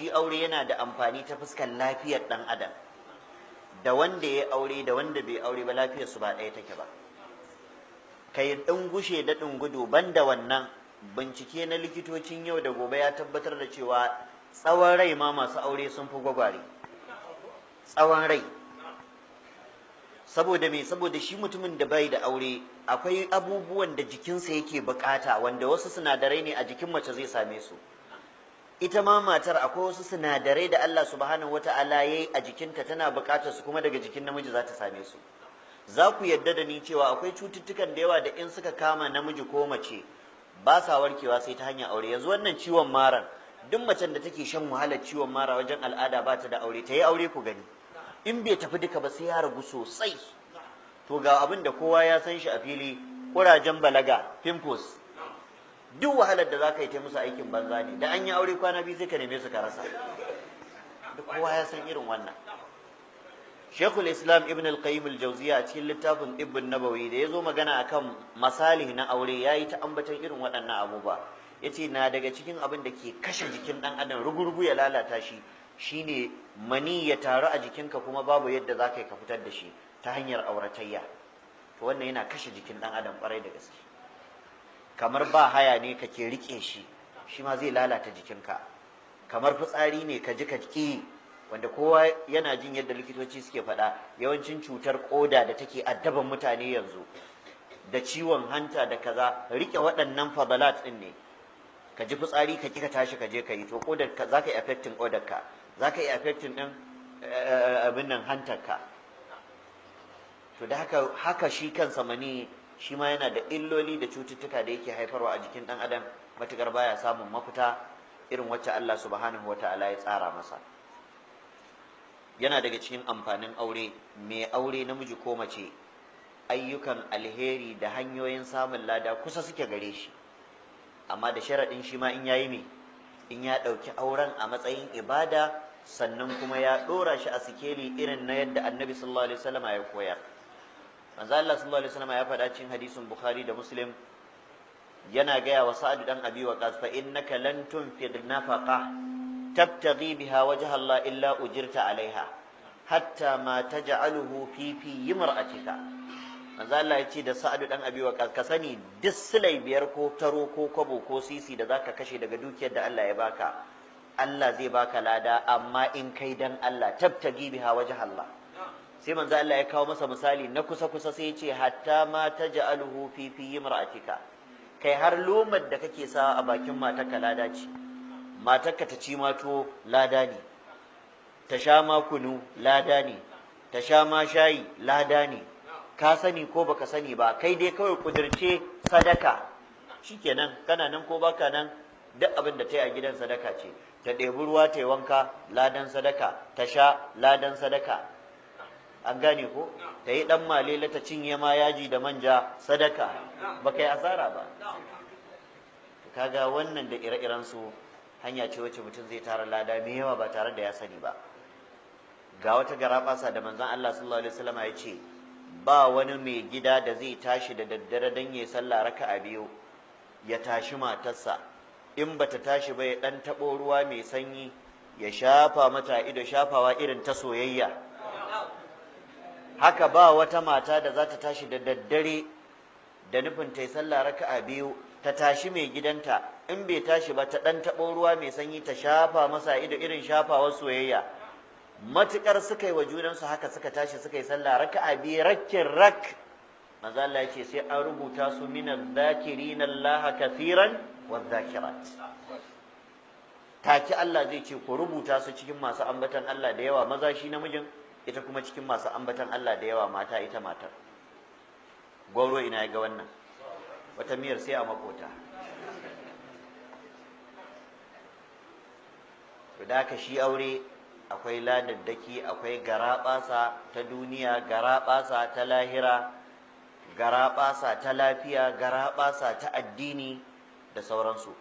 Shi aure yana da amfani ta fuskar lafiyar ɗan adam. Da wanda ya aure da wanda bai aure ba, lafiyar su ba ɗaya take ba. Kai ɗin gushe daɗin gudu, banda wannan, bincike na likitocin yau da gobe ya tabbatar da cewa tsawon rai ma masu aure sun fi gwagware tsawon rai. Saboda me? Saboda shi mutumin da bai da aure, akwai abubuwan da jikinsa yake bukata wanda wasu sinadarai ne a jikin mace zai same su. Ita ma matar akwai wasu sinadarai da Allah Subhanahu wata'ala yayi a jikinta, tana bukatar su, kuma daga jikin namiji za ta same su. Za ku yadda da ni cewa akwai cututtukan da yawa da in suka kama namiji ko mace ba sa warkewa sai ta hanyar aure. Yanzu wannan ciwon maran, duk macen da take shan wahalar ciwon mara wajen al'ada ba ta da aure, ta yi aure ku gani. In bai tafi duka ba, sai ya ragu sosai. To ga abin da kowa ya san shi a fili, kurajen balaga, pimples. Duk wahalar da za ka yi ta musu aikin banza ne. Da an yi aure kwana 2 sai ka neme su ka rasa. Duk kowa ya san irin wannan. Sheikhul Islam Ibn Al-Qayyim Al-Jawziyya a cikin littafin Ibn Nabawi, da ya zo magana akan masalih na aure, yayi ta ambaton irin waɗannan abubuwa. Yace na daga cikin abin da ke kashe jikin ɗan adam rugurugu ya lalata shi, shine mani ya taru a jikinka kuma babu yadda za ka yi ka fitar da shi ta hanyar auratayya. To wannan yana kashe jikin ɗan adam ƙwarai da gaske. Kamar ba haya ne kake rike shi, shi ma zai lalata jikinka. Kamar fitsari ne ka ji ka ƙi, wanda kowa yana jin yadda likitoci suke faɗa, yawancin cutar ƙoda da take addaban mutane yanzu da ciwon hanta da kaza, rike waɗannan fadalat ɗin ne. Ka ji fitsari ka kika tashi ka je ka yi, to ƙodar ka za ka yi affecting ƙodar ka, za ka yi affecting ɗin abin nan hantar ka. To da haka haka shi kansa mani shi ma yana da illoli da cututtuka da yake haifarwa a jikin ɗan adam, matukar baya samun mafita irin wacce Allah Subhanahu wataala ya tsara masa. Yana daga cikin amfanin aure, mai aure namiji ko mace, ayyukan alheri da hanyoyin samun lada kusa suke gare shi, amma da sharaɗin shi ma in yayi me, in ya ɗauki auren a matsayin ibada, sannan kuma ya ɗora shi a sikeli irin na yadda Annabi sallallahu alaihi wasallam ya koyar. Manzo Allah sallallahu alaihi wasallam ya faɗa cikin hadisin Bukhari da Muslim, yana gaya wa Sa'ad dan Abi Waqas: "Fa innaka lan tunfiq nafaqa tabtaghi biha wajha Allah illa ujirta alaiha hatta ma taj'aluhu fi imra'atika." Manzo Allah ya ce da Sa'ad dan Abi Waqas: "Ka sani, duk silai 5 ko taro ko kwabo ko sisi da zaka kashe daga dukiyar da Allah ya baka, Allah zai baka lada, amma in kai dan Allah, tabtaghi biha wajha Allah." Sai manzo Allah ya kawo masa misali na kusa kusa, sai ya ce: "Hatta ma taj'aluhu fi imra'atika." Kai, har lomar da kake sawa a bakin matarka lada ce. Matarka ta ci ma tuwo, lada ne. Ta sha ma kunu, lada ne. Ta sha ma shayi, lada ne. Ka sani ko baka sani ba, kai dai kawai kudirce sadaka, shikenan. Kana nan ko baka nan, duk abin da ta yi a gidan sadaka ce. Ta ɗebi ruwa ta yi wanka, ladan sadaka. Ta sha, ladan sadaka. An gane ko? Ta yi ɗan malela ta cinye ma yaji da manja, sadaka. Ba kai asara ba. Kaga wannan da ire-iren su hanya ce wacce mutum zai tara lada mai yawa ba tare da ya sani ba. Ga wata garabasa da manzon Allah sallallahu alaihi wasallam ya ce ba wani mai gida da zai tashi da daddare dan ya sallah raka'a 2, ya tashi matarsa, in bata tashi ba ya dan tabo ruwa mai sanyi ya shafa mata ido, shafawa irin ta soyayya. Haka ba wata mata da za ta tashi da daddare da nufin ta yi sallah raka'a 2, ta tashi mai gidanta, in bai tashi ba ta dan taɓo ruwa mai sanyi ta shafa masa ido irin shafawar soyayya. Matukar suka yi wa junansu haka, suka tashi suka yi sallah raka'a 2 rakkin rak, manzo Allah ya ce sai an rubuta su min adh-dhakirin Allah kathiran wadh-dhakirat. Take Allah zai ce ku rubuta su cikin masu ambatan Allah da yawa maza, shi namijin, ita kuma cikin masu ambatan Allah da yawa mata, ita matar. Gwauro ina ga wannan? Wata miyar sai a makota. To da haka shi aure akwai ladaddaki, akwai garaɓasa ta duniya, garaɓasa ta lahira, garaɓasa ta lafiya, garaɓasa ta addini da sauransu.